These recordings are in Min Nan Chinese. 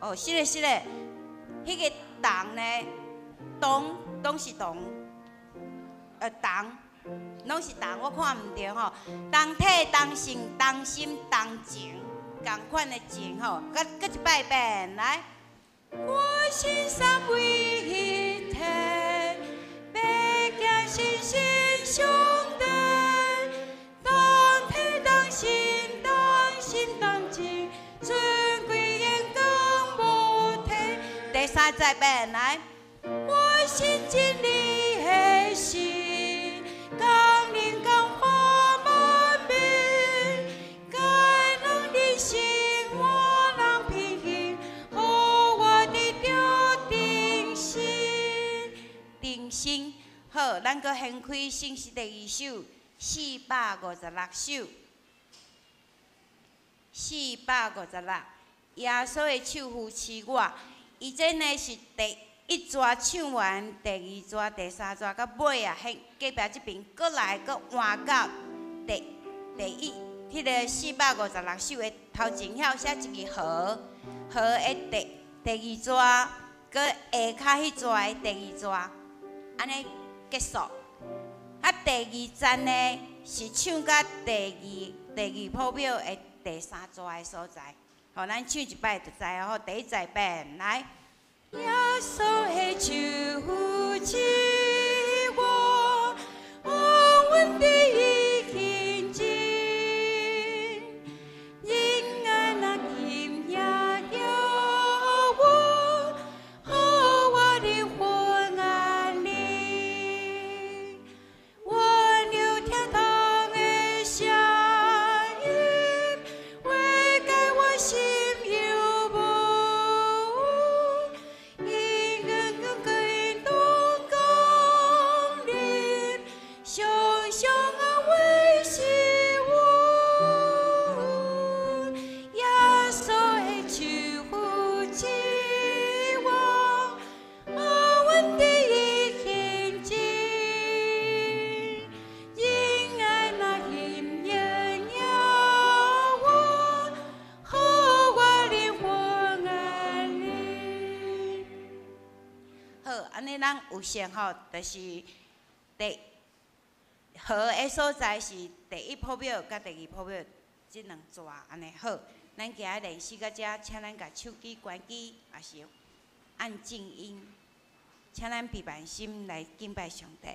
哦，是咧是咧，彼个同呢，同拢是同，同，拢是同，我看毋著吼。同体同性同心同情，仝款的情吼，閣閣一擺遍來。我心三位一體，欲行心心相對，同體同性同心同情，尊貴榮光無體。第三再遍來，我信真理的心，降臨降華滿面，該人的心我人平行，予我得著定心。定心好，咱閣掀開聖詩第二首456首，456，耶穌的手扶持我。伊這呢是第一逝唱完，第二逝、第三逝，到尾啊，隔壁這爿閣來閣換到第一，彼个456首的頭前遐寫一个和，和的第二逝，閣下跤彼逝的第二逝，按呢結束。啊，第二站呢是唱到第二譜表的第三逝的所在。好，咱唱一擺就知哦。第一再遍來。耶穌的手扶持我，安穩地行進，仁愛若緊也搖我，予我靈魂安寧。我有聽堂的聲音，話解我心憂無。因恩感動降臨，常常安慰是阮。耶穌的手扶持我，安穩地行進，仁愛若緊也搖我，予我靈魂安寧。好，按呢咱有線吼，就是第和的所在是第一譜表佮第二譜表這兩逝按呢好。咱今仔練習到遮，請咱共手機關機，抑是按靜音，請咱閉目心來敬拜上帝。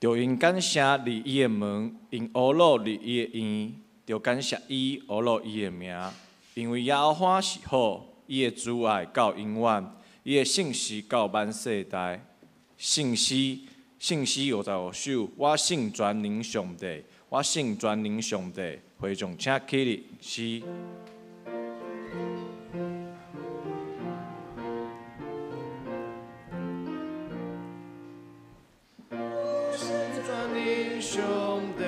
著用感謝入伊的門，用呵咾入伊的院，著感謝伊，呵咾伊的名，因為耶和華是好，伊的慈愛到永遠，伊的信實到萬世代。聖詩，聖詩55首，我信全能上帝，我信全能上帝，会众请起立，是。我信全能上帝，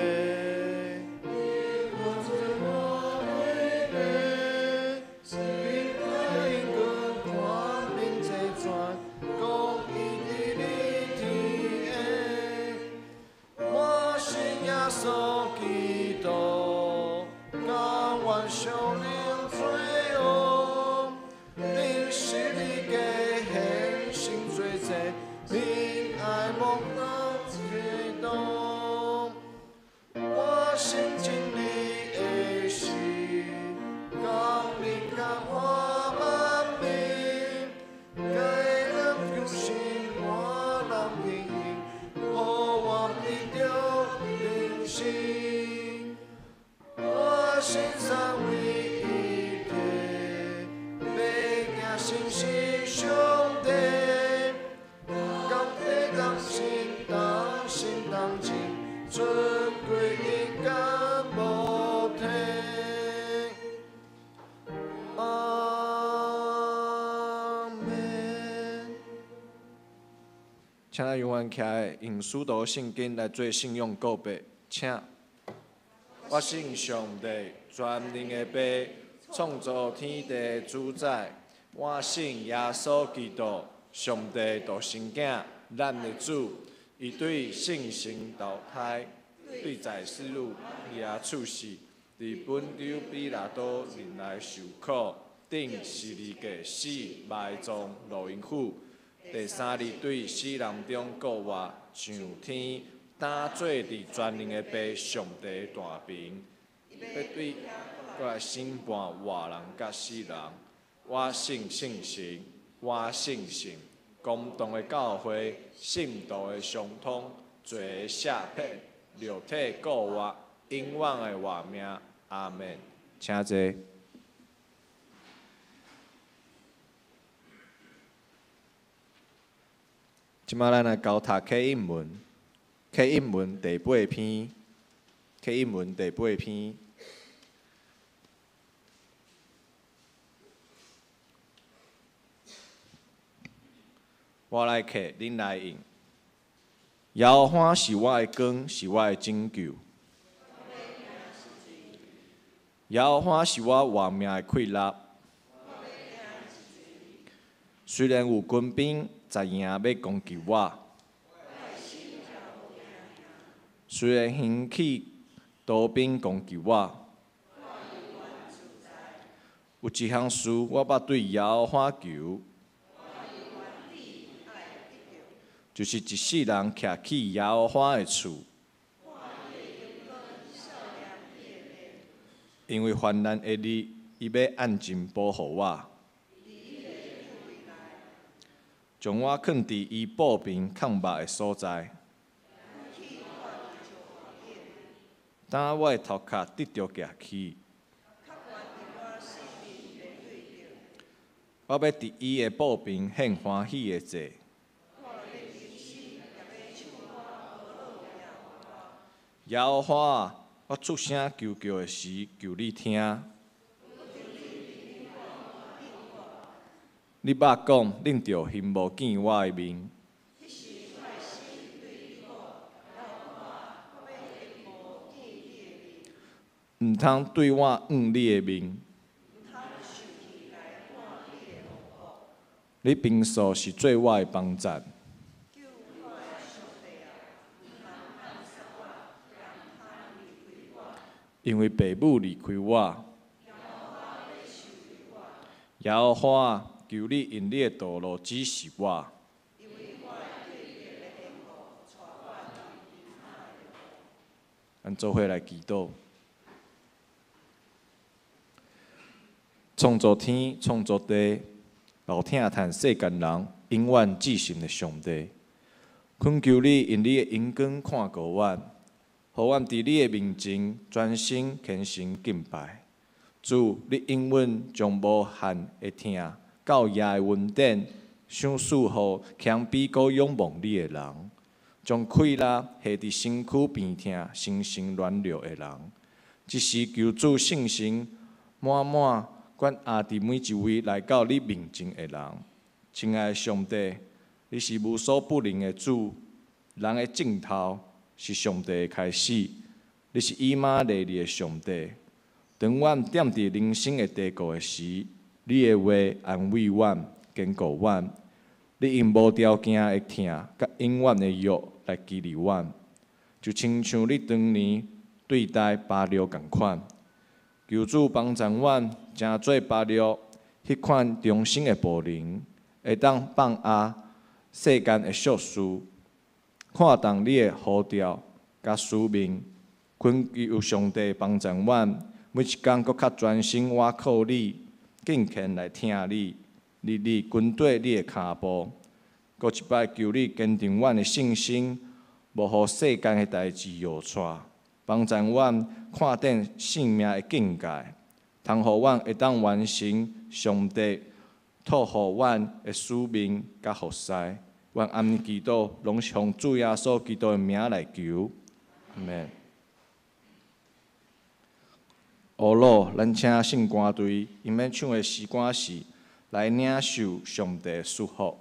请咱永远徛来用使徒圣经来做信仰告白，请。我信上帝全能的父，创造天地的主宰。我信耶稣基督，上帝独生囝，咱的主。伊对圣神投胎，对在世路耶出世，伫本丢彼拉多忍来受苦，钉十字架死，埋葬落阴府。第三日对死人中复活，上天，担坐伫全能的父上帝大爿，欲对过来审判活人佮死人。我信圣神，我信圣公同的教会，信徒的相通，罪的赦免，肉体复活，永远的活命。阿们。请坐。这摆咱来交读启应文，启应文第八篇，启应文第八篇。我来启，恁来应。耶和华是我的光，是我的拯救。耶和华是我活命的气力。虽然有军兵在营欲攻击我，虽然兴起刀兵攻击我，有一项事我捌对耶和华求，就是一世人徛起耶和华的厝，因为患难的日，伊欲按真保护我。将我囥伫伊布平崁目的所在，当我的头壳得著举起，我欲伫伊的布平献欢喜的祭。耶和华，我出声求叫的时，求你听。你捌讲，恁著欣慕见我的面。毋通对我掩你的面。你平素是做我的帮赞。因为父母离开我，耶和华，求你用你的道路指示我。咱做伙来祈祷。创造天、创造地、老疼叹世间人、永远至圣的上帝，恳求你用你的荣光看顾阮，予阮伫你的面前专心虔诚敬拜。主，你应允将无限的疼到耶的恩典，赏赐予谦卑阁仰望你的人。將氣力下佇身軀病疼、身心軟弱的人。這時求主聖神滿滿管壓佇每一位來到你面前的人。親愛的上帝，你是無所不能的主，人的盡頭是上帝的開始。你是以馬內利的上帝。當阮踮佇人生的低谷的時，你的話安慰阮、堅固阮。你用無條件的疼，佮永遠的約來激勵阮，就親像你當年對待巴錄仝款。求主幫助阮，成做巴錄彼款忠心的僕人，會當放下世間的俗事，看重你的呼召佮使命，懇求上帝幫助阮，每一工閣較專心倚靠你，敬虔來聽你，日日跟綴你的跤步。閣一擺求你堅定阮的信心，無予世間的代誌搖掣，幫助阮看見性命的境界，通予阮會當完成上帝託予阮的使命佮服侍。阮按呢祈禱，攏是奉主耶穌基督的名來求，阿們。呵咾，咱請聖歌隊，𪜶欲唱的詩歌是來領受上帝的祝福。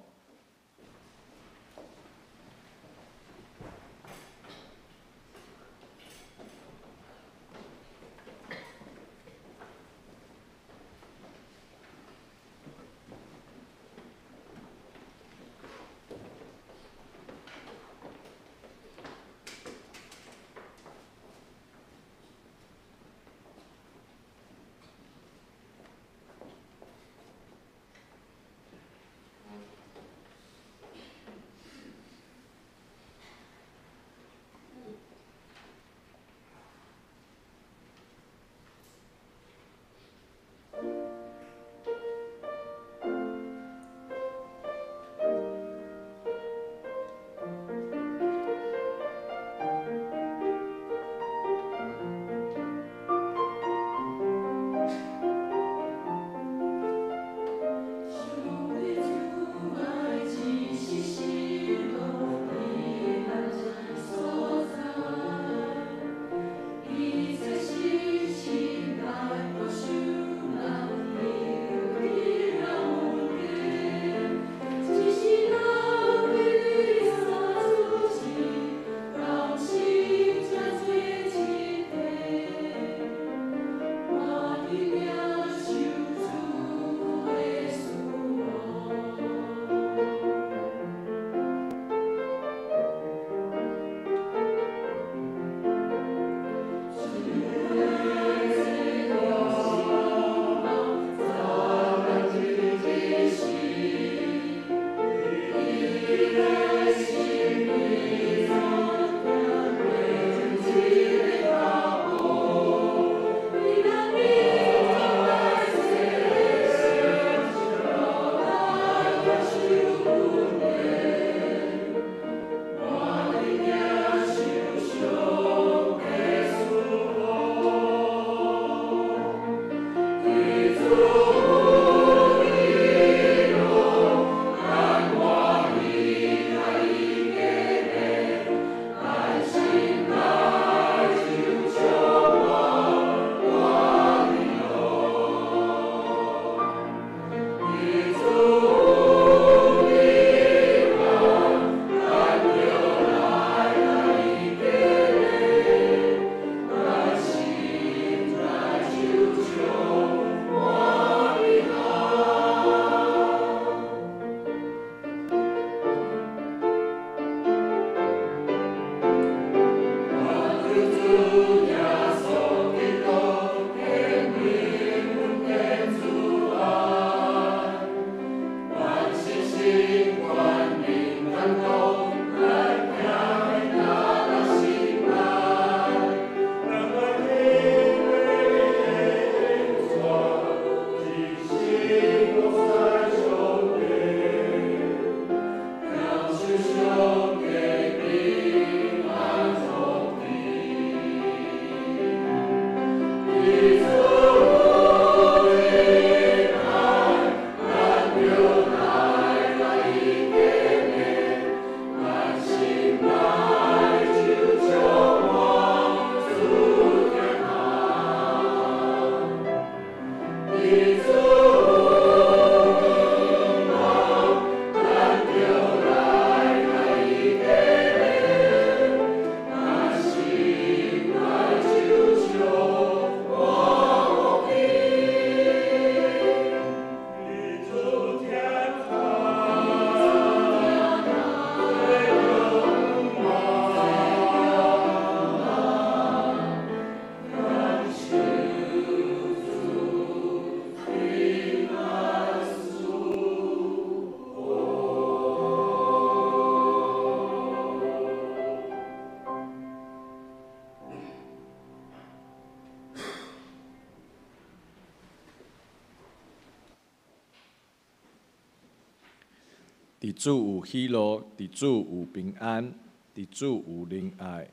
佇主有喜樂，佇主有平安，佇主有仁愛，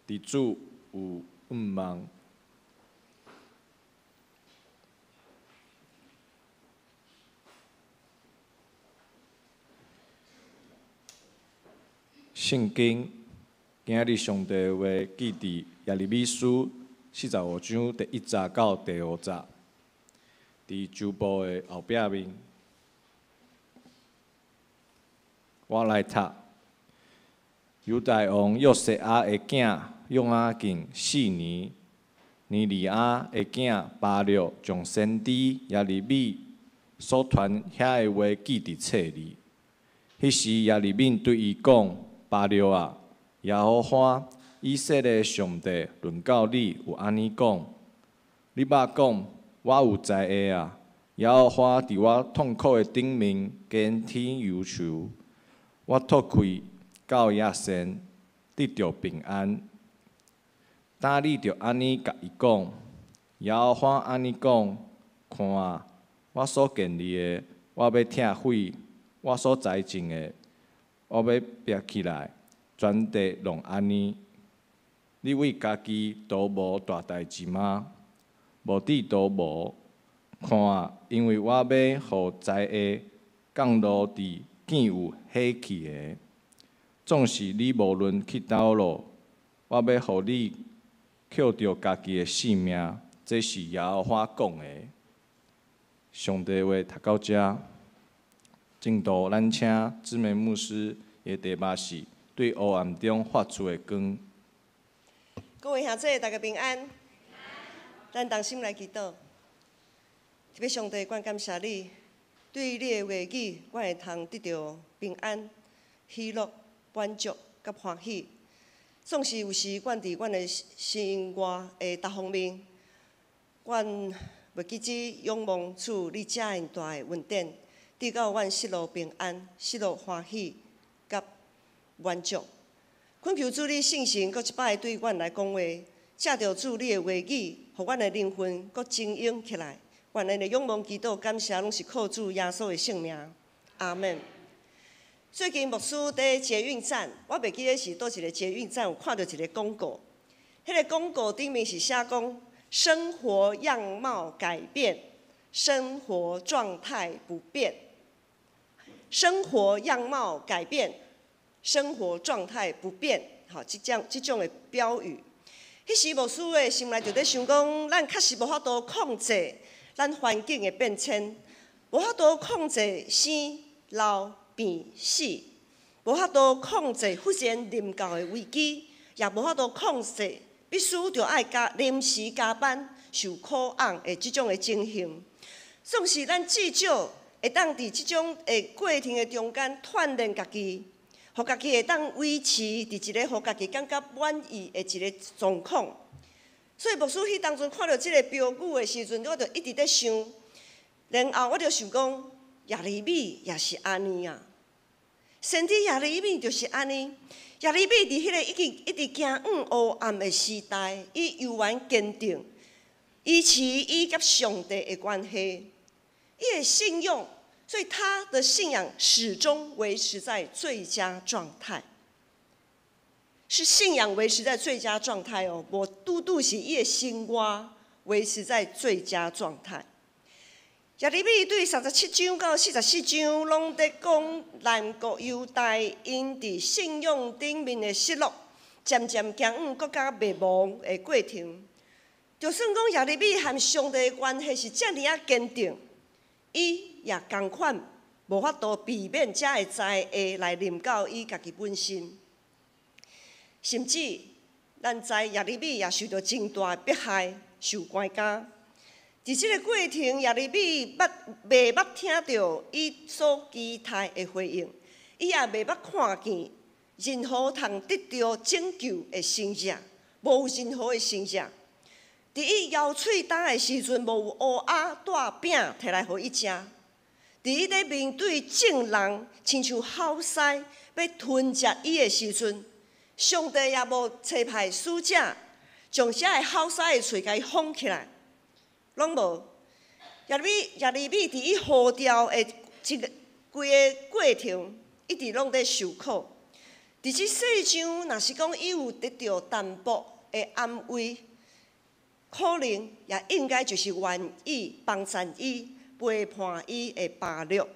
佇主有盼望。聖經今仔日上帝的話記佇耶利米書45章第一節到第五節，佇周報的後壁面。我來讀。猶大王約西亞的囝約雅敬四年，尼利亞的囝巴錄將先知耶利米所傳遐的話記佇冊裡。彼時耶利米對伊講：巴錄啊，耶和華以色列上帝論到你有按呢講：你捌講，我有才藝啊！耶和華佇我痛苦的頂面加添憂愁。我脫開到亞善，得著平安。但你著按呢共伊講，耶和華按呢講：看啊，我所建立的，我欲拆毀；我所栽種的，我欲拔起來。全地攏按呢。你為家己圖謀大代誌嗎？無止圖謀。看啊，因為我欲予災禍降落佇見有火氣的，總是你無論去佗落，我欲予你扣著家己的性命。這是耶和華講的。上帝話讀到遮，正道咱請姊妹牧師的題目是對黑暗中發出的光。各位兄弟，大家平安。咱同心來祈禱。特別上帝，阮感謝你。對你的話語，阮會通得著平安、喜樂、滿足佮歡喜。總是有時，阮佇阮的生活的各方面，阮袂記只仰望主你遮爾大的恩典，直到阮失落平安、失落歡喜佮滿足。懇求主你聖神閣一擺對阮來講話，藉著主你的話語，予阮的靈魂閣晶瑩起來。願咱的仰望祈禱感謝，攏是靠主耶穌的聖名，阿們。最近牧師佇捷運站，我袂記得是佗一个捷運站，有看著一个廣告。彼个廣告頂面是寫講：生活樣貌改變，生活狀態不變。生活樣貌改變，生活狀態不變。好，這種這種的標語。彼時牧師的心內就佇想講，咱確實無法度控制咱環境的變遷，無法度控制生老病死，無法度控制忽然臨到的危機，也無法度控制必須著愛加臨時加班受苦甕的這種的情形。總是咱至少會當佇這種的過程的中間鍛鍊家己，予家己會當維持佇一个予家己感覺滿意的一個狀況。所以牧師彼當陣看著這個標語的時陣，我就一直咧想，然後我就想講，耶利米也是按呢啊，先知耶利米就是按呢。耶利米佇彼个已經一直行向黑暗的時代，伊猶原堅定，維持伊佮上帝的關係，伊的信仰，所以他的信仰始終維持在最佳狀態。是信仰維持在最佳狀態哦，無拄拄是伊的生活維持在最佳狀態。耶利米對37章到44章，攏佇講南國猶大𪜶佇信仰頂面的失落，漸漸走向國家滅亡的過程。就算講耶利米和上帝的關係是遮爾仔堅定，伊也仝款無法度避免遮个災禍來臨到伊家己本身。甚至咱知耶利米也受著真大的迫害，受關監。佇這个過程，耶利米捌袂捌聽著伊所期待的回應，伊也袂捌看見任何通得著拯救的先知，無任何的先知。佇伊枵喙焦的時陣，無有烏鴉帶餅提來予伊食。佇伊咧面對眾人親像吼獅欲吞食伊的時陣，上帝也無差派使者將遮个吼獅的喙共伊封起來，攏無。耶利米佇伊呼召的這个規个過程，一直攏咧受苦。佇這世上，若是講伊有得著淡薄的安慰，可能也應該就是願意幫贊伊、陪伴伊的巴錄。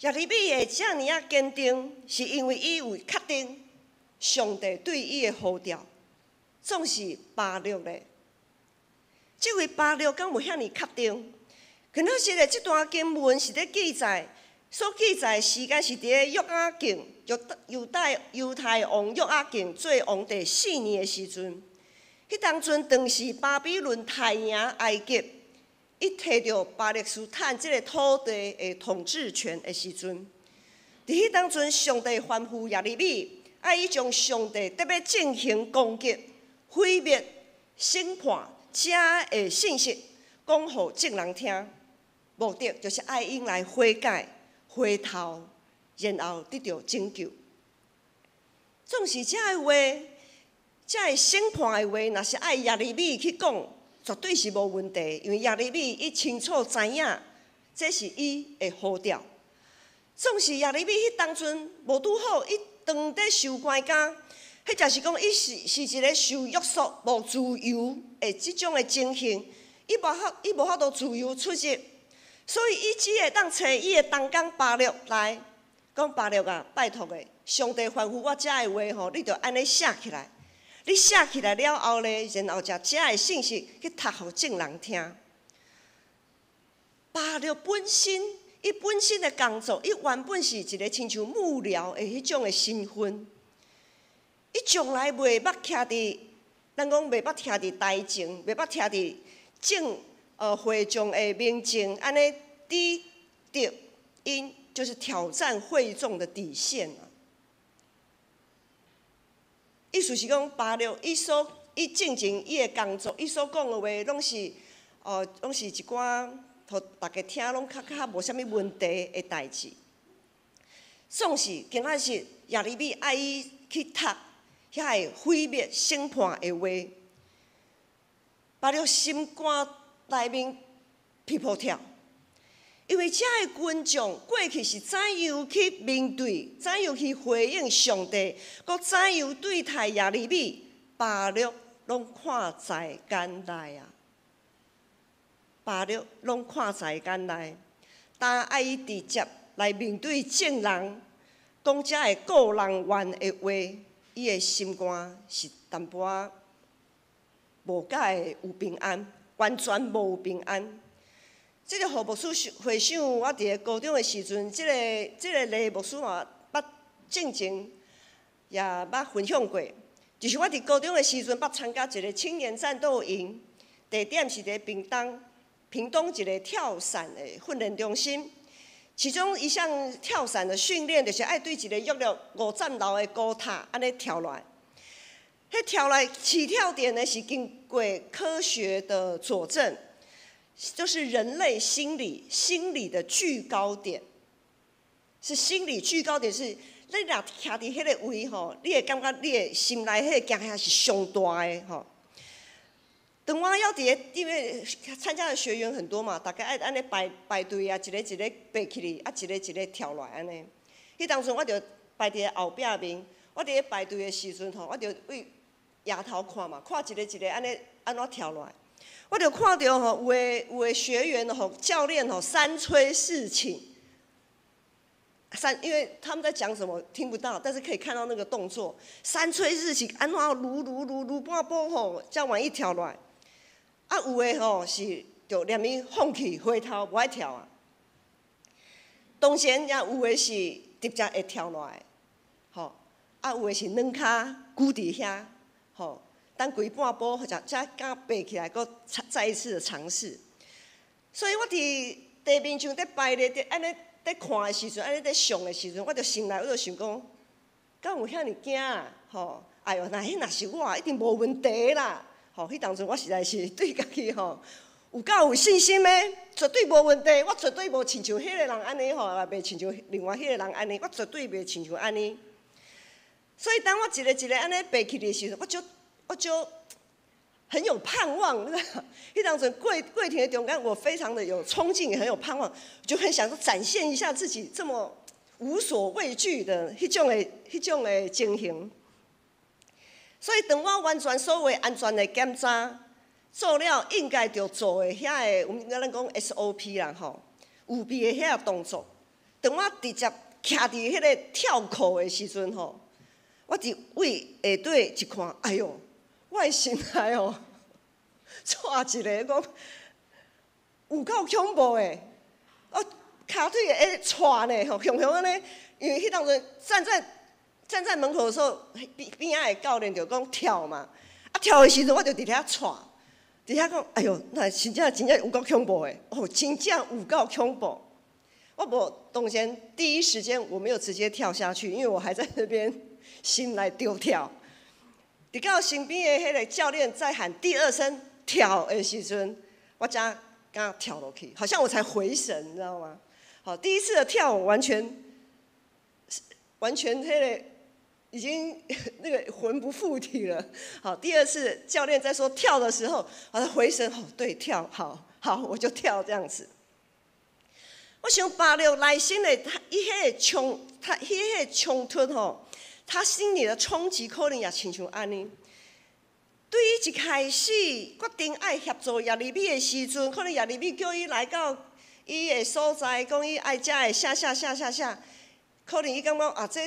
耶利米會遮爾仔堅定，是因為伊有確定上帝對伊的呼召，總是巴錄的。這位巴錄敢有遐爾確定？可能是咧，這段經文是咧記載，所記載的時間是佇咧約雅敬猶猶大猶太王約雅敬做王第四年的時陣。彼當陣當時巴比倫刣贏埃及，伊提著巴勒斯坦這个土地的統治權的時陣，佇彼當陣，上帝吩咐耶利米，愛伊將上帝特欲進行攻擊、毀滅、審判遮的信息講予眾人聽，目的就是愛𪜶來悔改、回頭，然後得著拯救。總是遮的話，遮的審判的話，若是愛耶利米去講，絕對是無問題，因為耶利米伊清楚知影，這是伊的呼召。總是耶利米彼當陣無拄好，伊當佇受關監，彼就是講伊是一个受約束、無自由的這種的情形，伊無法度自由出入，所以伊只會當揣伊的同工巴錄來講：巴錄啊，拜託的，上帝吩咐我遮的話吼，你著按呢寫起來。你寫起來了後咧，然後將遮的信息去讀予眾人聽。巴錄本身，伊本身的工作，伊原本是一个親像幕僚的彼種的身份。伊從來袂捌徛佇，咱講袂捌徛佇台前，袂捌徛佇眾會眾的面前，按呢抵擋𪜶，就是挑戰會眾的底線啊。意思是講，巴錄伊所伊進前伊的工作，伊所講的話，攏是一寡，予大家聽攏較較無啥物問題的代誌。總是今仔日耶利米愛伊去讀遐个毀滅審判的話，巴錄心肝內面噗噗跳，因為遮个群眾過去是怎樣去面對，怎樣去回應上帝，閣怎樣對待耶利米，巴錄攏看在眼內啊！巴錄攏看在眼內，當愛伊直接來面對眾人，講遮个顧人怨的話，伊的心肝是淡薄仔無佮會有平安，完全無有平安。這个予牧師想回想，我佇咧高中的時陣，這个例牧師嘛捌進前也捌分享過，就是我佇高中的時陣捌參加一个青年戰鬥營，地點是佇屏東一个跳傘的訓練中心。其中一項跳傘的訓練，就是愛對一个約略五層樓的高塔按呢跳落來。彼跳來起跳點呢，是經過科學的佐證，就是人類心理的最高點，是心理最高點是，你若徛佇彼个位吼，你會感覺你的心內彼个驚嚇是上大的吼。當我猶佇咧，因為參加的學員很多嘛，大家愛按呢排排隊啊，一个一个爬起去，啊，一个一个跳落來按呢。彼當陣我就排佇咧後壁面，我佇咧排隊的時陣吼，我就為額頭看嘛，看一个一个按呢按怎跳落來。我就看著吼，有的學員吼，教練吼，三催四請，因為他們在講什麼聽不到，但是可以看到那個動作。三催四請，按怎攄攄攄攄半步吼，才願意跳落來。啊，有的吼是就連伊放棄回頭無愛跳啊。當然也有的是直接會跳落來，吼，啊有的是兩跤龜佇遐，吼，等規半步才敢爬起來，閣再一次的嘗試。所以我佇地面上佇排咧，佇按呢佇看的時陣，按呢佇上的時陣，我就心內我就想講，敢有遐爾驚啊？吼，哎喲，若彼若是我，一定無問題啦。吼，彼當陣我實在是對家己吼有夠有信心的，絕對無問題。我絕對無親像彼个人按呢吼，也袂親像另外彼个人按呢，我絕對袂親像按呢。所以當我一个一个按呢爬起的時陣，我就很有盼望，你知道？彼當陣過程的中間，我非常的有衝勁，也很有盼望，就很想說展現一下自己這麼無所畏懼的彼種的情形。所以當我完全所有安全的檢查做了，應該著做的遐个，阮咱講 SOP 啦吼，預備的遐個動作。當我直接徛佇彼个跳口的時陣吼，我佇位下底一看，哎喲，我的心內哦，掣一下講有夠恐怖的，我跤腿會掣呢吼，雄雄按呢，因為彼當陣站在門口的時候，邊邊仔的教練就講跳嘛，啊跳的時陣我就佇遐掣，佇遐講，哎喲，那真正真正有夠恐怖的，哦，真正有夠恐怖。我無當然第一時間我沒有直接跳下去，因為我還在那邊心內著跳。直到身邊的彼個教練在喊第二聲跳的時陣，我才敢跳落去，好像我才回神，你知道嗎？好，第一次的跳我完全完全彼個已經那個魂不附體了。好，第二次教練在說跳的時候，我才回神，哦，對，跳，好好，我就跳這樣子。我想巴錄內心的他伊彼個衝，他彼個衝突吼，他心裡的衝擊可能也親像按呢。對伊一開始決定愛協助耶利米的時陣，可能耶利米叫伊來到伊的所在，講伊愛遮會寫寫寫寫寫，可能伊感覺啊，這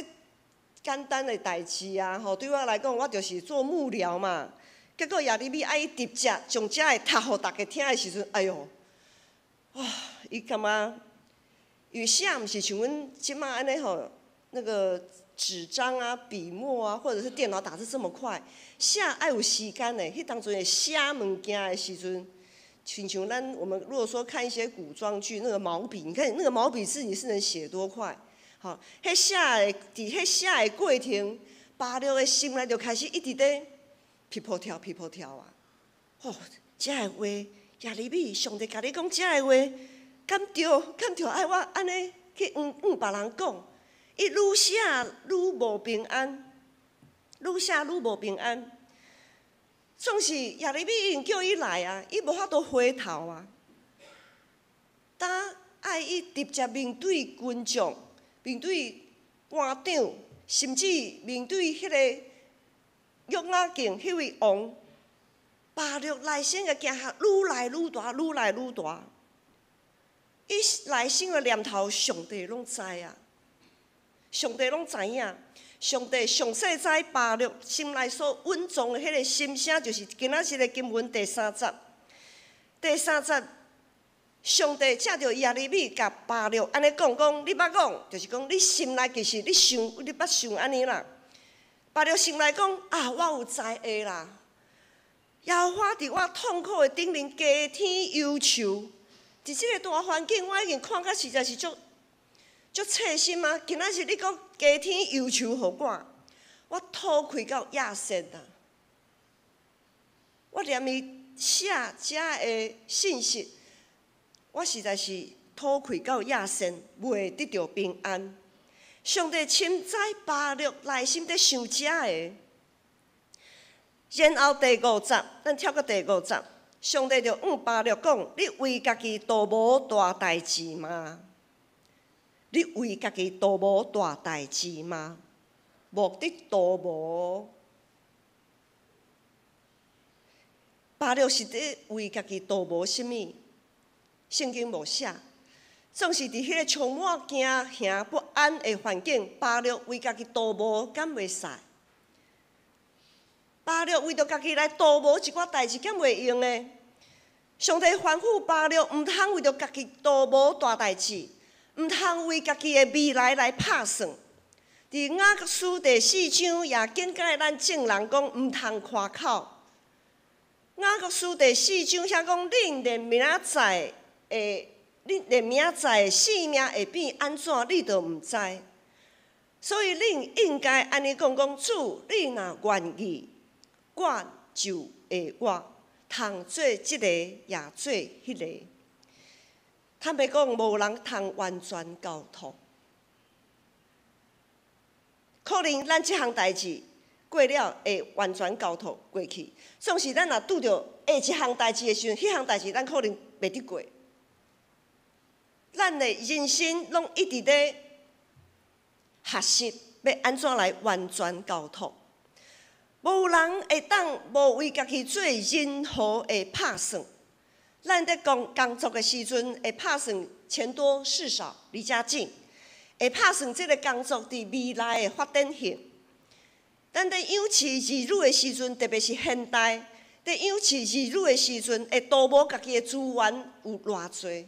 簡單的代誌啊，吼，對我來講，我就是做幕僚嘛。結果耶利米愛伊直接將遮的讀予逐家聽的時陣，哎喲，哇，伊感覺。因為寫毋是像阮這馬按呢吼，那個紙張啊、筆墨啊，或者是電腦打字這麼快，寫愛有時間的。彼當陣會寫物件的時陣，親像咱我們如果說看一些古裝劇，那個毛筆，你看那個毛筆字你是能寫多快？好，彼寫的佇彼寫的過程，巴錄的心內就開始一直咧噼噗跳、噼噗跳啊！哦，這个話耶利米，上帝共你講這个話。敢著？敢著愛我按呢去向向別人講？伊愈寫愈無平安，愈寫愈無平安。總是耶利米已經叫伊來啊，伊無法度回頭啊。當愛伊直接面對群眾，面對官長，甚至面對彼個約雅敬彼位王，巴錄內心的驚嚇愈來愈大，愈來愈大。伊內心的念頭，上帝攏知啊，上帝攏知影。上帝詳細知巴錄心內所隱藏的彼个心聲，就是今仔日的經文第三節。第三節，上帝藉著耶利米共巴錄按呢講講，你捌講，就是講你心內其實你想，你捌想按呢啦。巴錄心內講啊，我有才藝啦。耶和華佇我痛苦的頂面加添憂愁。佇這个大環境，我已經看甲實在是足足切心啊！今仔日你閣加添憂愁予我，我吐氣到厭世啊！我連伊寫遮的信息，我實在是吐氣到厭世，袂得著平安。上帝深知巴錄內心佇想遮的。然後第五節，咱跳到第五節。上帝就向巴錄講：你為家己圖謀大代誌嗎？你為家己圖謀大代誌嗎？目的圖謀。巴錄是佇為家己圖謀啥物？聖經無寫。總是佇彼個充滿驚嚇不安的環境，巴錄為家己圖謀，敢袂使？巴錄為著家己來圖謀一寡代誌，敢袂用的？上帝吩咐巴錄，毋通為著家己圖謀大代誌，毋通為家己的未來來拍算。佇雅各書第四章也警戒咱眾人講，毋通誇口。雅各書第四章遐講，恁連明仔載會，恁連明仔載的性命會變按怎，你都毋知。所以恁應該按呢講講，主，你若願意，我就會活，通做這个，也做彼个。坦白講，無人通完全交託。可能咱這項代誌過了會完全交託過去，總是咱若拄著下一項代誌的時陣，彼項代誌咱可能袂得過。咱的人生攏一直咧學習欲按怎來完全交託。無人會當無為家己做任何的拍算。咱佇工作的時陣會拍算錢多事少離家近，會拍算這个工作佇未來的發展性。咱佇養飼兒女的時陣，特別是現代，佇養飼兒女的時陣，會圖謀家己的資源有偌濟，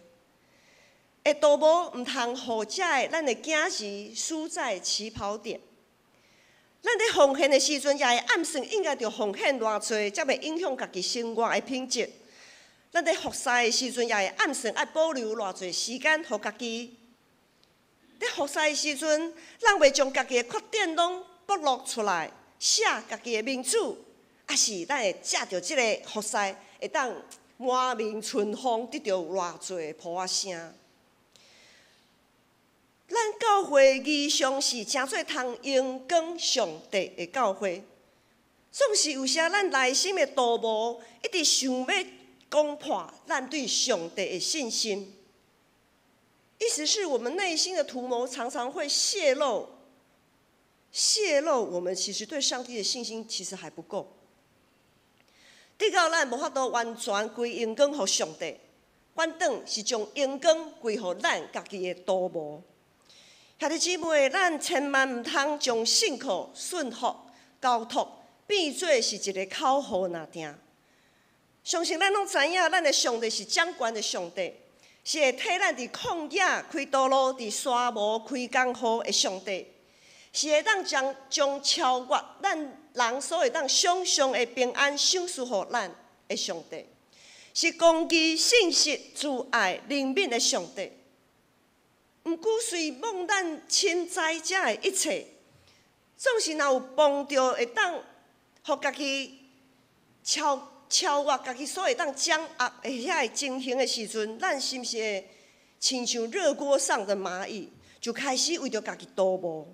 會圖謀毋通予遮的咱的囝兒輸在起跑點。咱佇奉獻的時陣，也會暗算應該著奉獻偌濟，才袂影響家己生活的品質。咱佇服侍的時陣，也會暗算愛保留偌濟時間予家己。佇服侍的時陣，咱袂將家己的缺點攏暴露出來，寫家己的名字，抑是咱會藉著這个服侍，會當滿面春風，得著偌濟噗仔聲。咱教會異象是成做通榮光上帝的教會，總是有時咱內心的圖謀，一直想欲攻破咱對上帝的信心。意思是我們內心的圖謀常常會洩露，洩露我們其實對上帝的信心其實還不夠。直到咱無法度完全歸榮光予上帝，反轉是將榮光歸予咱家己的圖謀。兄弟姊妹，咱千萬毋通將信靠、順服、交託變做是一个口號爾定。相信咱攏知影，咱的上帝是掌權的上帝，是會替咱佇曠野開道路、佇沙漠開江河的上帝，是會當將超越咱人所會當想像的平安賞賜予咱的上帝，是公義、信實、慈愛、憐憫的上帝。毋過雖罔咱深知這的一切，總是若有碰著會當予家己超越家己所會當掌握的遐个情形的時陣，咱是毋是會親像熱鍋上的螞蟻，就開始為著家己圖謀？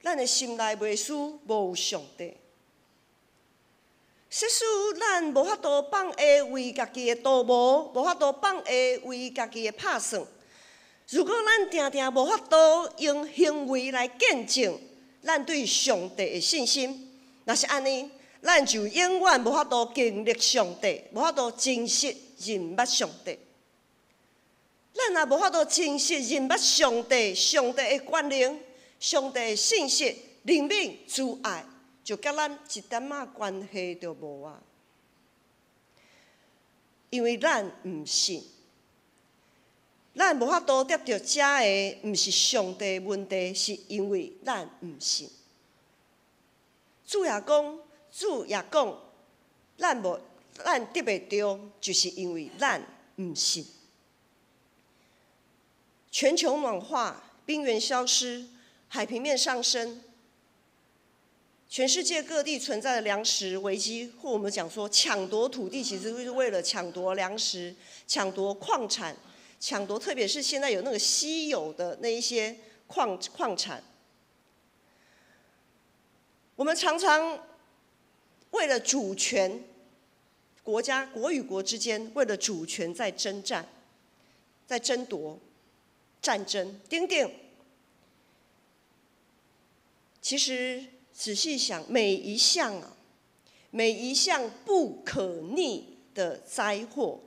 咱的心內袂輸無有上帝。即使咱無法度放下為家己的圖謀，無法度放下為家己的拍算。如果咱定定無法度用行為來見證咱對上帝的信心，若是按呢，咱就永遠無法度經歷上帝，無法度真實認捌上帝。咱若無法度真實認捌上帝，上帝的權能、上帝的信實、憐憫、慈愛，就佮咱一點仔關係都無啊！因為咱毋信。咱無法度得著這个，毋是上帝問題，是因為咱毋信。主也講，咱無，咱得袂著，就是因為咱毋信。全球暖化、冰原消失、海平面上升，全世界各地存在的糧食危機，或我們講說搶奪土地，其實就是為了搶奪糧食、搶奪礦產。搶奪，特別是現在有那個稀有的那一些礦產。我們常常為了主權，國家國與國之間為了主權在征戰，在爭奪、戰爭，等等。其實仔細想，每一項啊，每一項不可逆的災禍，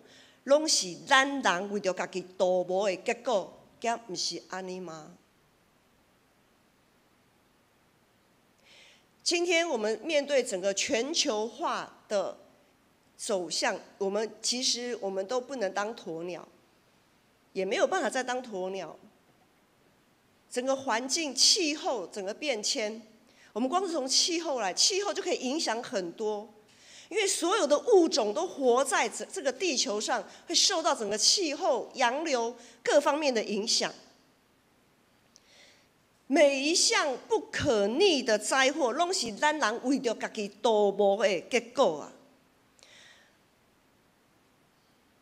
攏是咱人為著家己圖謀的結果，敢毋是按呢嗎？今天我們面對整個全球化的走向，我們其實我們都不能當鴕鳥，也沒有辦法再當鴕鳥。整個環境、氣候整個變遷，我們光是從氣候來，氣候就可以影響很多。因為所有的物種都活在這個地球上，會受到整個氣候、洋流各方面的影響。每一項不可逆的災禍，攏是咱人為著家己圖謀的結果啊！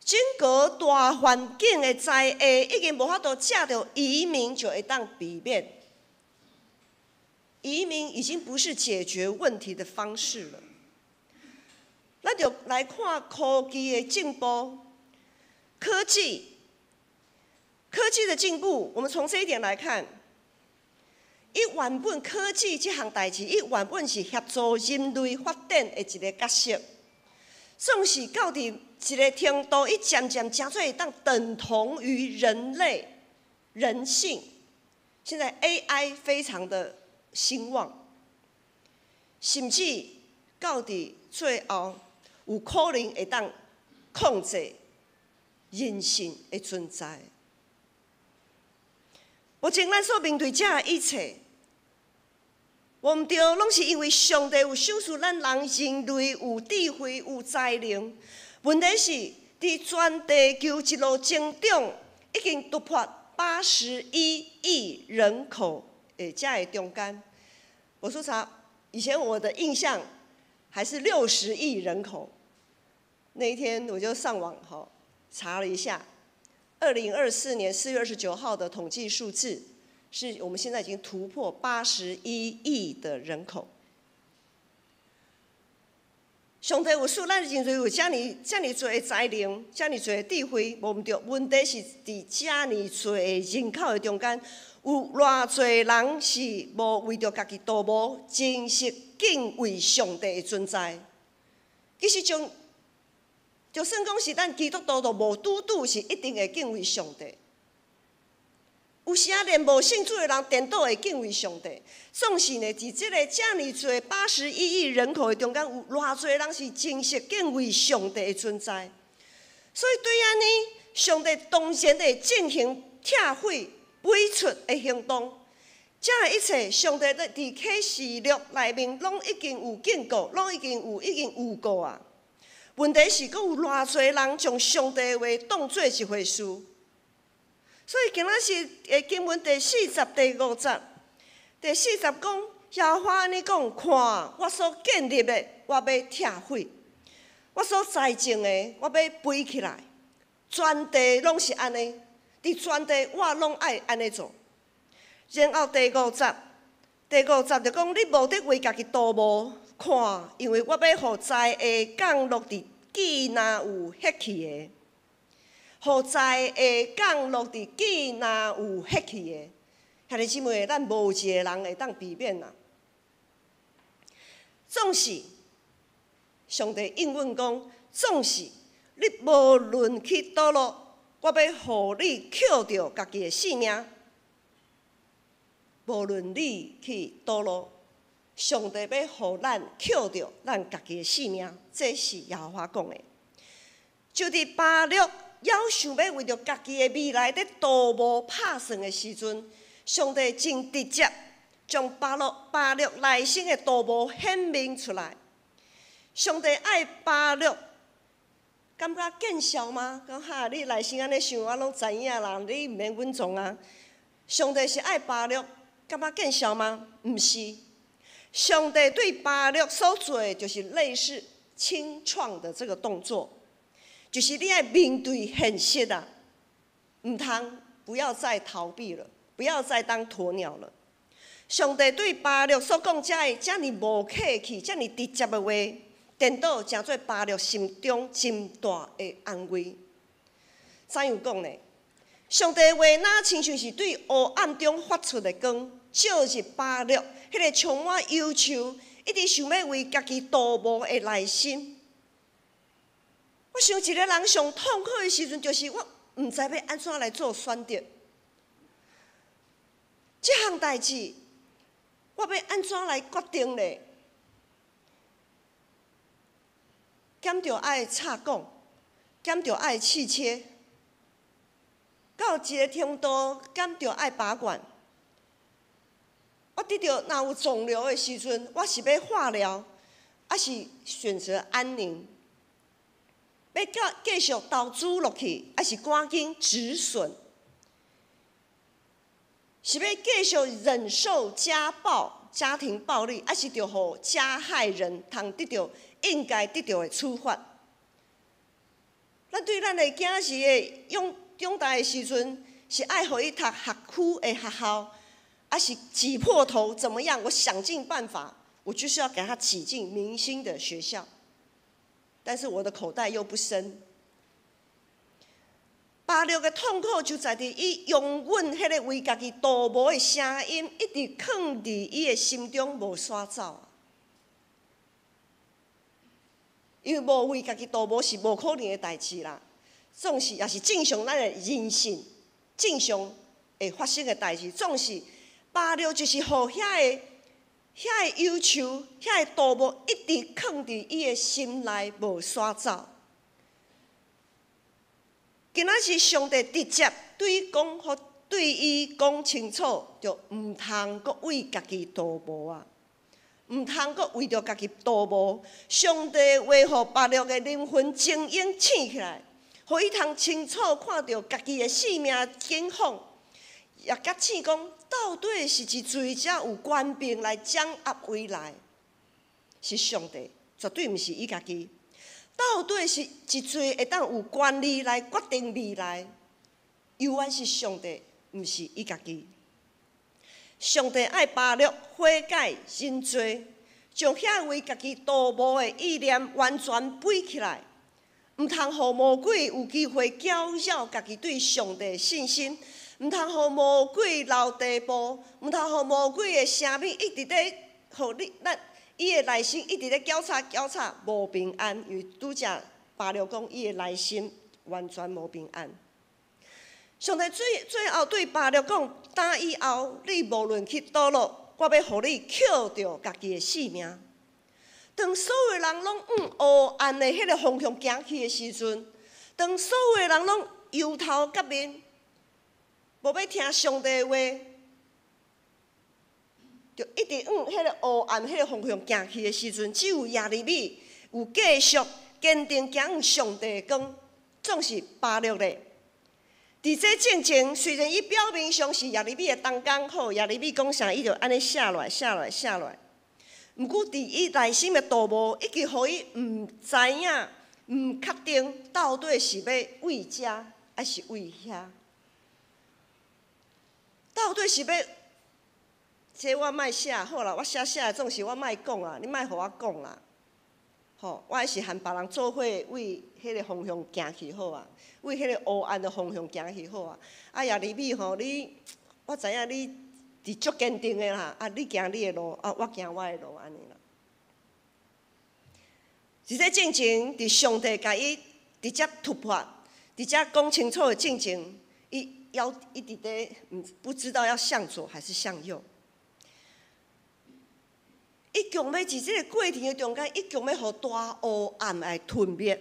整個大環境的災禍已經無法度藉著移民就會當避免。移民已經不是解決問題的方式了。咱就來看科技的進步，科技的進步，我們從這一點來看，伊原本科技這項代誌，伊原本是協助人類發展的一個角色。總是到佇一個程度，伊漸漸成做會當等同於人類人性。現在 AI 非常的興旺，甚至到佇最後有可能會當控制人性的存在。目前咱所面對這一切，無毋對，攏是因為上帝有賞賜咱人人類有智慧、有才能。問題是，佇全地球一路增長，已經突破81億人口的這个中間。我說查，以前我的印象還是60億人口。那一天我就上網吼查了一下，2024年4月29號的統計數字，是我們現在已經突破八十一億的人口。上帝有賜咱人類有遮爾遮爾濟的才能，遮爾濟的智慧，無毋對。問題是佇遮爾濟的人口的中間，有偌濟人是無為著家己圖謀，真實敬畏上帝的存在。其實將就算講是咱基督徒，都無拄拄是一定會敬畏上帝。有時啊，連無信主的人，顛倒會敬畏上帝。總是呢，佇這個遮爾濟八十一億人口的中間，有偌濟人是真實敬畏上帝的存在。所以對按呢，上帝當然會進行拆毀、毀出的行動。這一切，上帝咧佇啟示錄內面攏已經有警告，攏已經有已經預告啊。問題是，閣有偌濟人將上帝的話當做一回事。所以今仔日的經文第四節第五節，第四節講耶和華按呢講，看我所建立的，我欲拆毀；我所栽種的，我欲背起來。全地攏是按呢，佇全地我攏愛按呢做。然後第五節，第五節就講你無得為家己圖謀，看，因為我欲予災禍降落佇既若有血氣的。予災禍降落佇既若有血氣的，兄弟姊妹，咱無一個人會當避免啊。總是上帝應允講，總是你無論去佗落，我欲予你抾著家己的性命。無論你去佗落，上帝欲予咱抾著咱家己的性命，這是耶和華講的。就佇巴錄猶想欲為著家己的未來佇圖謀拍算的時陣，上帝真直接將巴錄巴錄內心的圖謀顯明出來。上帝愛巴錄，感覺見笑嗎？講哈，你內心按呢想，我攏知影啦，你毋免穩重啊。上帝是愛巴錄，感覺見笑嗎？毋是。上帝對巴錄所做的，就是類似清創的這個動作。就是你愛面對現實啊，毋通不要再逃避了，不要再當鴕鳥了。上帝對巴錄所講這个遮爾無客氣、遮爾直接的話，顛倒成做巴錄心中真大的安慰。怎樣講呢？上帝的話若親像是對黑暗中發出的光，照入巴錄彼個充滿憂愁、一直想欲為家己圖謀的內心。我想一個人上痛苦的時陣，就是我毋知欲按怎來做選擇。這項代誌，我欲按怎來決定呢？敢著愛插管，敢著愛氣切，到一個程度，敢著愛拔管。我得著若有腫瘤的時陣，我是欲化療，抑是選擇安寧？欲繼續投資落去，抑是趕緊止損？是欲繼續忍受家暴、家庭暴力，抑是著予加害人通得著應該得著的處罰？咱對咱的囝兒的養長大的時陣，是愛予伊讀學區的學校，抑是擠破頭怎麼樣？我想盡辦法，我就是要給他擠進明星的學校。但是我的口袋又不深。巴錄的痛苦就在佇伊容忍彼个為家己圖謀的聲音，一直囥佇伊的心中無徙走。因為無為家己圖謀是無可能的代誌啦，總是也是正常咱的人性正常會發生的代誌，總是巴錄就是予遐個憂愁、遐個圖謀一直囥佇伊的心內無徙走。今仔是上帝直接對伊講，對伊講清楚，就毋通閣為家己圖謀啊！毋通閣為著家己圖謀。上帝話予巴錄的靈魂精英醒起來，予伊通清楚看著家己的性命境況，也覺醒講到底是一罪才有權柄來掌握未來，是上帝，絕對毋是伊家己。到底是一罪會當有權利來決定未來，猶原是上帝，毋是伊家己。上帝愛巴錄悔改認罪，將遐為家己圖謀的意念完全背起來，毋通予魔鬼有機會攪擾家己對上帝的信心，毋通予魔鬼留地步，毋通予魔鬼的聲音一直咧，予你咱。伊的內心一直咧攪吵攪吵，無平安。因為拄才巴錄講，伊的內心完全無平安。上帝最後對巴錄講：打以後，你無論去佗落，我欲予你抾著家己的性命。當所有人攏往黑暗的彼个方向行去的時陣，當所有人攏憂頭結面，無欲聽上帝的話，就一直往彼个黑暗彼个方向行去的時陣，只有耶利米有繼續堅定行向上帝的光，總是巴錄咧。佇這進前，雖然伊表面上是耶利米的同工，好，耶利米講啥，伊就按呢寫落來、寫落來、寫落來。毋過佇伊內心的圖謀，已經予伊毋知影、毋確定到底是欲為遮，抑是為遐？到底是欲？這我莫寫好啦，我寫寫總是我莫講啊，你莫予我講啦。吼，我還是和別人做伙為彼个方向行去好啊，為彼个黑暗的方向行去好啊。啊，耶利米吼，你我知影你是足堅定的啦，啊，你行你的路，啊，我行我的路，按呢啦。佇這進前，佇上帝共伊直接突破，直接講清楚的進前，伊要一直咧，毋不知道要向左還是向右。伊強欲佇這个過程的中間，伊強欲予大黑暗來吞滅，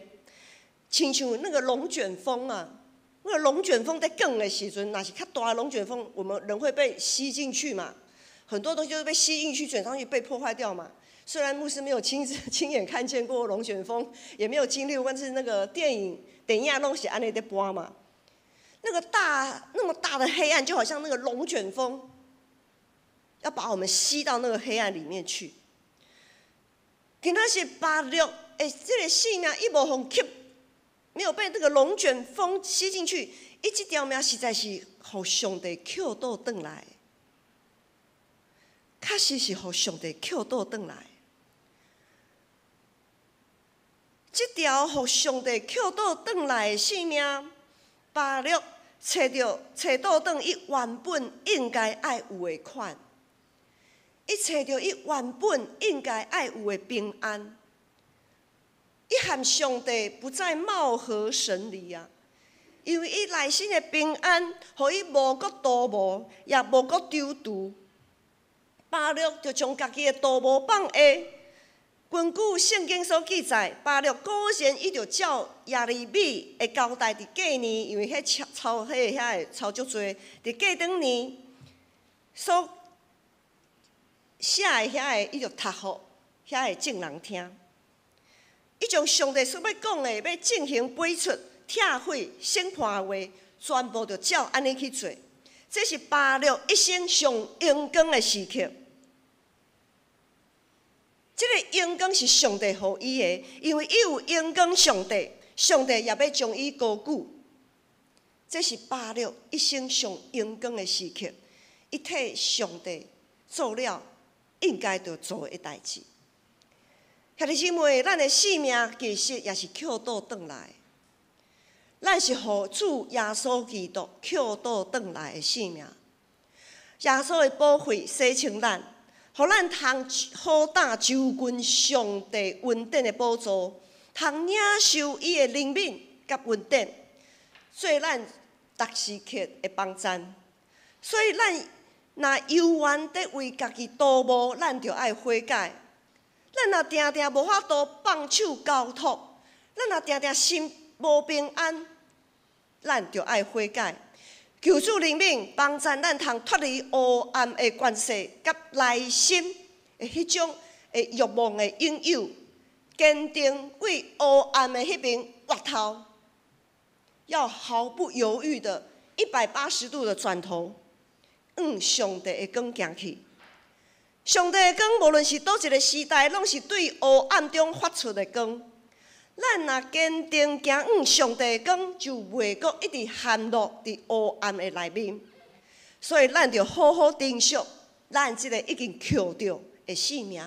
親像那個龍捲風啊，那個龍捲風在捲的時陣，若是較大的龍捲風，我們人會被吸進去嘛，很多東西都被吸進去，捲上去被破壞掉嘛。雖然牧師沒有親自親眼看見過龍捲風，也沒有經歷過，但是那個電影電影攏是按呢咧播嘛。那個大那麼大的黑暗，就好像那個龍捲風，要把我們吸到那個黑暗裡面去。今仔是巴錄，欸，這个性命伊無予吸，沒有被那個龍捲風吸進去，伊這條命實在是予上帝抾倒轉來，確實是予上帝抾倒轉來。這條予上帝抾倒轉來的性命，巴錄揣著揣倒轉伊原本應該愛有的款。伊揣著伊原本應該愛有的平安，伊和上帝不再貌合神離啊！因為伊內心的平安，予伊無閣圖謀，也無閣躊躇。巴錄就將家己的圖謀放下。根據聖經所記載，巴錄果然伊就照耶利米的交代，佇過年，因為彼抄抄彼个遐會抄足濟，佇過轉年所寫的遐個，伊就讀予遐個眾人聽。伊將上帝所欲講的，欲進行背出、拆毀、審判的話，全部就照按呢去做。這是巴錄一生上榮光的時刻。這个榮光是上帝予伊的，因為伊有榮光上帝，上帝也欲將伊高舉。這是巴錄一生上榮光的時刻，伊替上帝做了應該著做的代誌。兄弟姊妹，咱的性命其實也是抾倒轉來。咱是予主耶穌基督抾倒轉來的性命。耶穌的寶血洗清咱，予咱通好膽就近上帝恩典的寶座，通領受伊的憐憫佮恩典，做咱逐時刻的幫贊。所以咱若猶原佇為家己圖謀，咱就愛悔改。咱若定定無法度放手交託，咱若定定心無平安，咱就愛悔改。求主憐憫，幫贊咱通脫離黑暗的權勢，佮內心的彼種的欲望的引誘，堅定對黑暗的彼邊回頭，要毫不猶豫的180度的轉頭，向上帝的光行去。上帝的光，無論是佗一个時代，攏是對黑暗中發出的光。咱若堅定行向上帝的光，就袂閣一直陷落佇黑暗的內面。所以，咱著好好珍惜咱這个已經抾著的性命。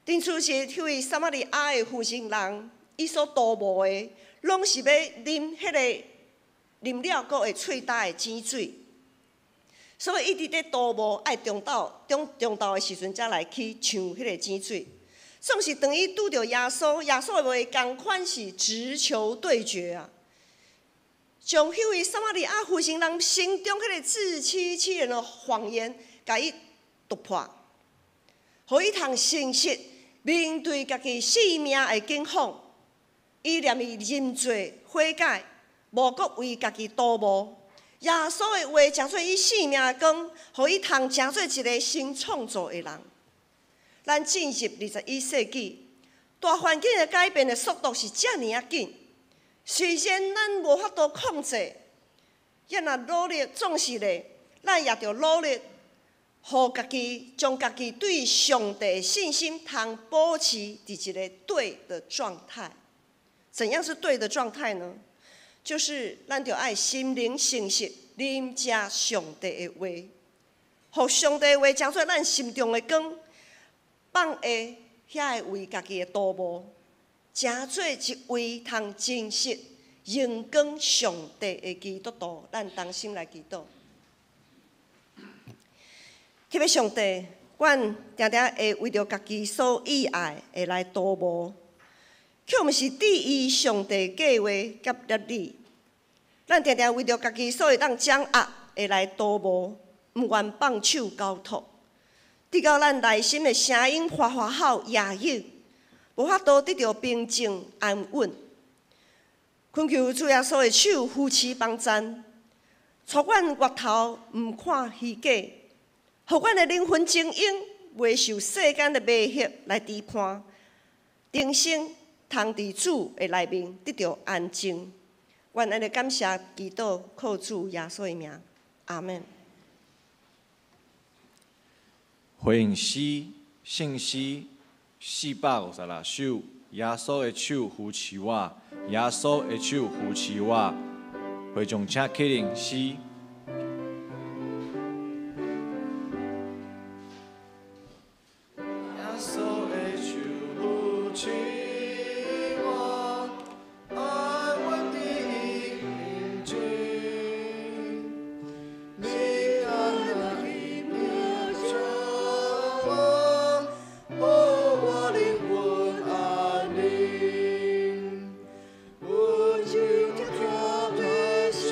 頂初時，彼位撒瑪利亞的負心人，伊所圖謀的，攏是欲啉彼个啉了閣會喙焦的井水。所以，伊佇咧圖謀愛中晝中中晝的時陣，才來去搶彼个井水。總是當伊拄著耶穌，耶穌的話仝款是直球對決啊！將彼位撒瑪利亞負心人心中彼个自欺欺人的謊言，共伊戳破，予伊通誠實面對家己性命的境況。伊連伊認罪悔改，無閣為家己圖謀。耶穌的話成做伊性命的光，予伊通成做一个新創造的人。咱進入21世紀，大環境的改變的速度是遮爾仔緊。雖然咱無法度控制，咱若努力，總是咧，咱也著努力，予家己將家己對上帝的信心通保持佇一个對的狀態。怎樣是對的狀態呢？就是咱著愛心靈誠實，啉食上帝的話，予上帝的話成做咱心中的光。放下遐个為家己的圖謀，成做一位通真實榮光上帝的基督徒。咱同心來祈禱。天父上帝，阮定定會為著家己所意愛的來圖謀，卻毋是佇意上帝計劃佮律例。咱定定為著家己所會當掌握的來圖謀，毋願放手交託。直到咱內心的聲音嘩嘩吼壓抑，無法度得著平靜安穩。懇求主耶穌的手扶持幫贊，帶阮回頭毋看虛假，予阮的靈魂精英袂受世間的迷惑來支配，重生通佇主的內面得著安靜。阮按呢感謝祈禱，靠主耶穌的名，阿們。回應詩，聖詩456首，耶穌的手扶持我，耶穌的手扶持我。會眾請起立，詩。耶穌的手扶持我，安穩佇平靜，平安啊，伊命將我，予我靈魂安寧。溫柔貼貼的聲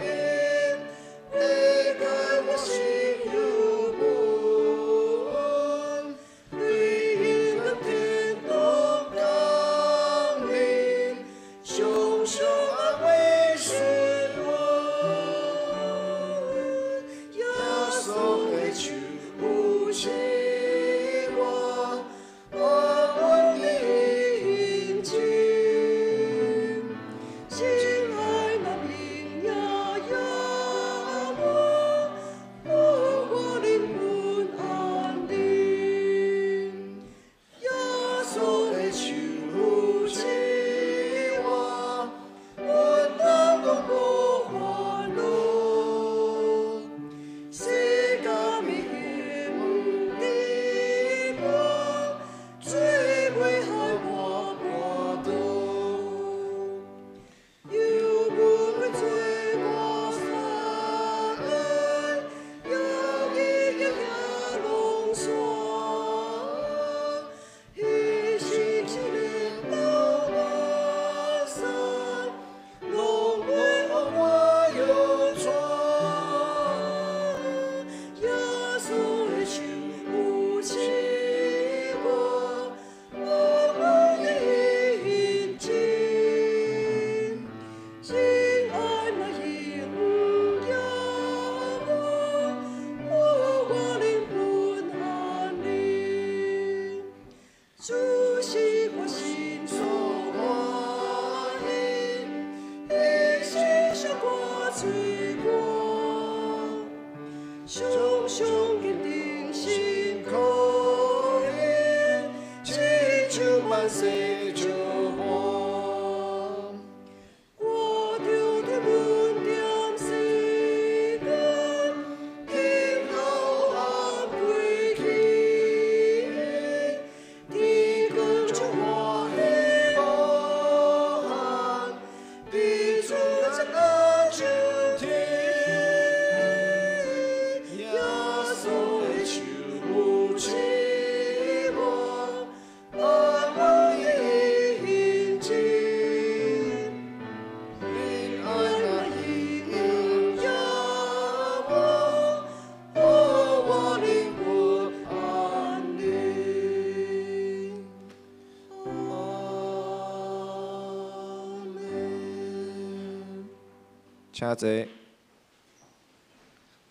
音，會解我心憂悶，對榮光天堂。主是我心所歡喜，伊洗濯我罪過，常常堅定心靠伊，親像萬世石伴。我著對阮踮世間，等候暗歸去，佇光中我希望，佇主這阿上天，耶穌的手扶持我，安穩的行進。平安來引領我，予我靈魂安寧。阿們。請坐。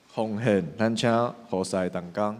奉獻，咱請何師同工。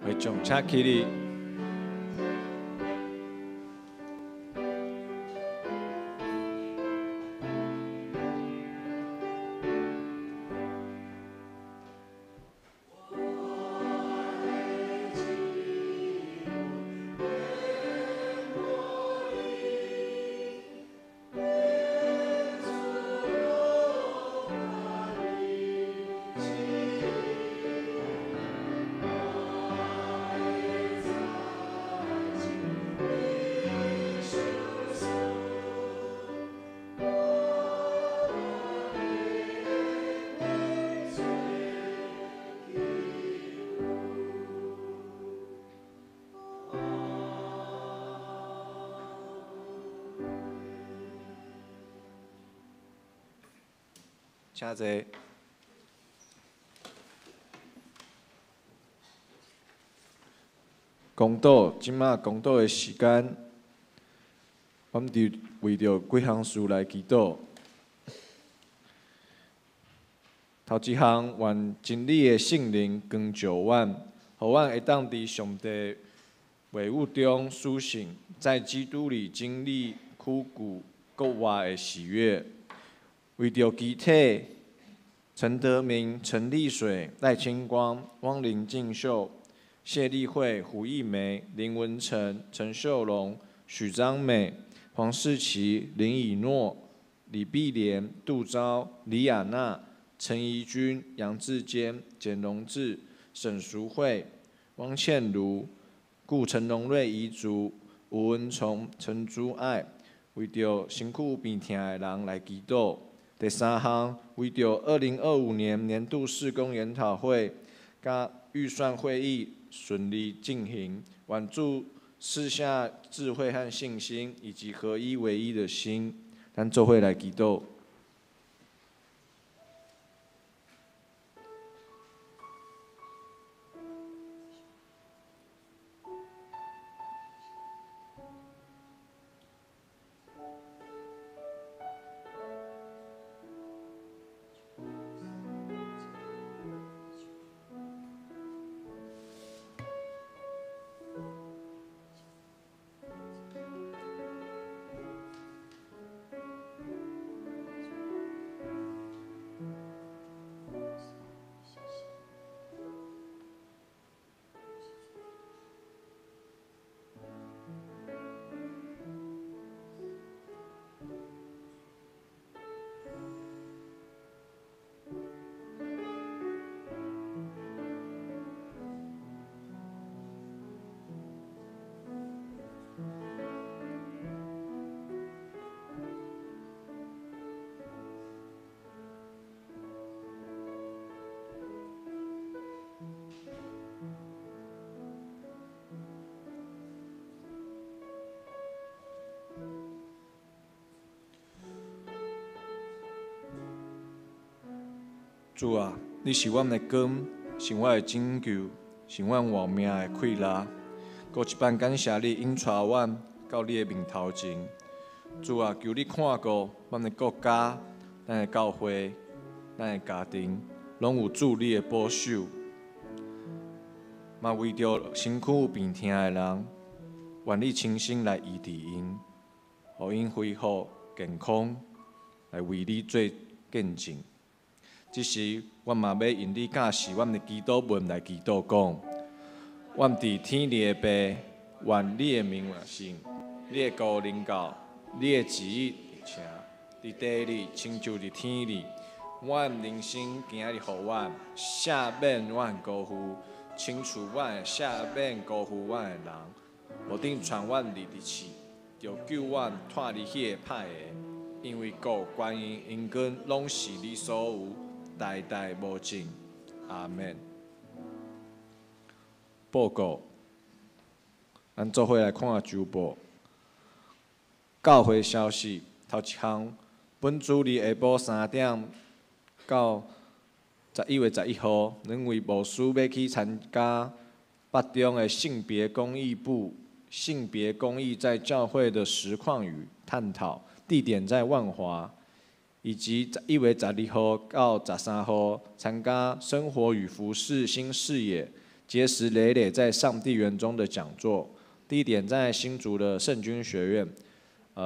會眾請起立。請坐。公道，這馬公道的時間，阮佇為著幾項事來祈禱。頭一項，願真理的聖靈光照阮，予阮會當佇上帝話語中甦醒，在基督裡經歷枯骨復活的喜悅。為著肢體，陳德明、陳麗水、賴清光、汪林進秀、謝麗慧、胡義梅、林文成、陳秀龍、許章美、黃世奇、林以諾、李碧蓮、杜昭、李亞娜、陳怡君、楊志堅、簡榮志、沈淑慧、汪倩如、顧陳榮瑞遺族、吳文崇、陳珠愛，為著身軀有病痛的人來祈禱。第三項，為著2025年年度事工研討會佮預算會議順利進行，願主賜下智慧和信心，以及合一為一的心。咱做伙來祈禱。主啊，你是阮的光，是我的拯救，是阮活命的气力。阁一摆感谢你引带阮到你的面头前。主啊，求你看顾咱的国家、咱的教会、咱的家庭，拢有主你的保守。嘛为著身躯有病痛的人，愿你亲身来医治𪜶，予𪜶恢复健康，来为你做见证。这时，阮嘛欲用你教示阮的祈祷文来祈祷讲：阮伫天里的父，愿你的名为圣，你的国临到，你的旨意成伫地里，亲像伫天里。阮人生今仔日予阮赦免阮辜负，亲像阮赦免辜负阮的人，无准带阮入伫试，著救阮脱离彼个歹的。因为国、权势、荣光拢是你所有，代代无尽。阿们。报告，咱做伙来看周报。教会消息，头一项，本主日下晡3点到11月11号，两位牧师欲去参加北中的性别公益部性别公益在教会的实况与探讨，地点在万华，以及11月12号到13号参加生活与服事新视野，结实累累在上帝园中的讲座，地点在新竹的圣军学院。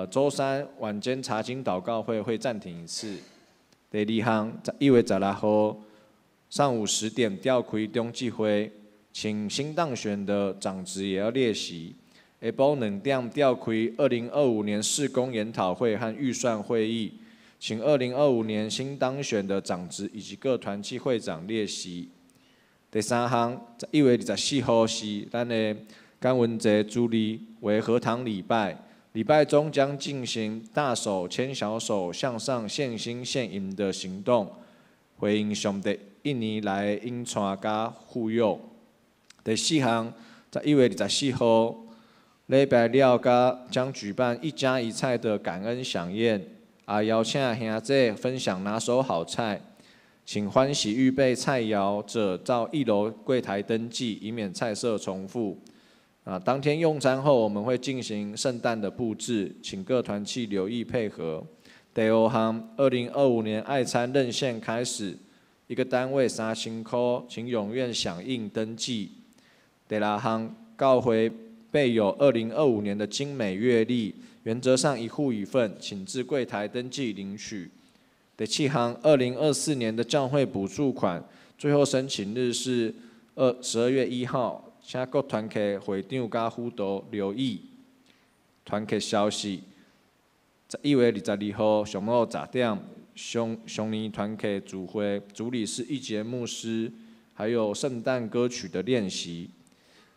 周三晚间查经祷告会会暂停一次。第二项，11月16号上午10点召开中执会，请新当选的长执也要列席。下晡2点召开2025年事工研讨会和预算会议，请2025年新当选的长执以及各团契会长列席。第三项，11月24号是咱的感恩节主日为合堂礼拜，礼拜中将进行大手牵小手向上献心献银的行动，回应上帝一年来的引带佮护佑。第四项，11月24号礼拜了，佮将举办一家一菜的感恩飨宴，啊，邀请兄弟分享拿手好菜，请欢喜预备菜肴者到一楼柜台登记，以免菜色重复。啊，当天用餐后，我们会进行圣诞的布置，请各团契留意配合。第五项，2025年爱餐认献开始，一个单位3000块，请踊跃响应登记。第六项，教会备有2025年的精美月历，原则上一户一份，请至柜台登记领取。第七项，2024年的教会补助款，最后申请日是12月1号，请各团契会长佮辅导留意。团契消息，11月22号上午10点，上上年团契聚会，主礼是一节牧师，还有圣诞歌曲的练习。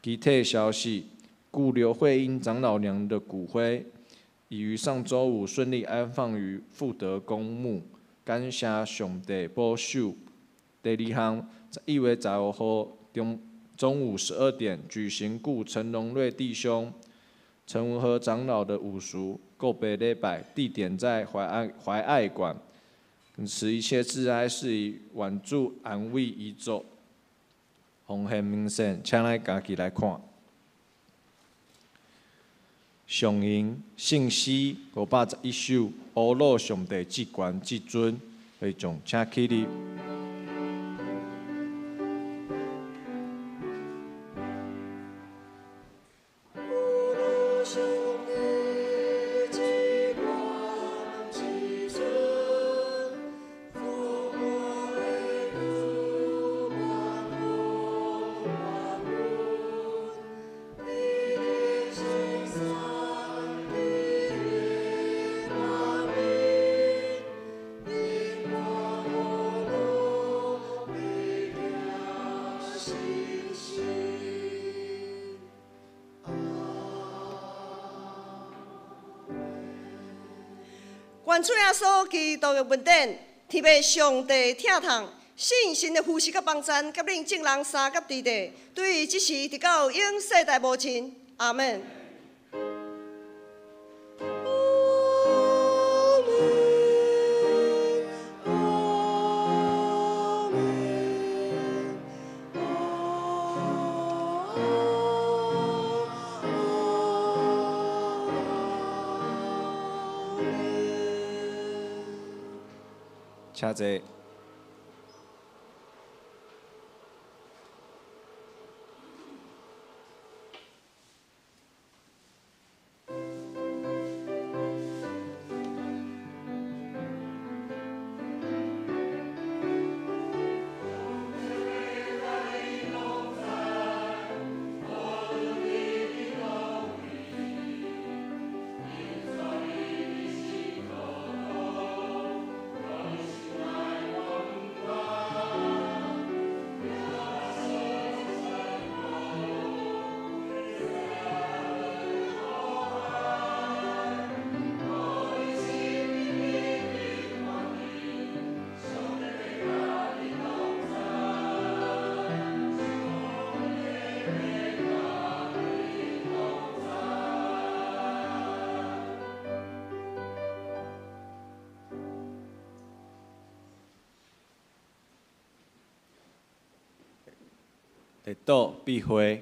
其他消息，故刘慧英长老娘的骨灰已于上周五顺利安放于富德公墓，感谢上帝保守。第二项，11月15号中午12点举行故陈荣瑞弟兄、陈文和长老的五俗告别礼拜，地点在怀爱怀爱馆。此一切致哀事宜，愿主安慰遗族。奉献明圣，请咱家己来看。上引圣诗511首，阿鲁上帝至悬至尊，会众请起立。愿主耶稣基督的恩典，天父上帝疼痛，圣神的扶持佮帮赞，佮恁众人相佮伫地，对这时直到永世代无尽。阿们。阿门，阿门。請坐。列岛必会。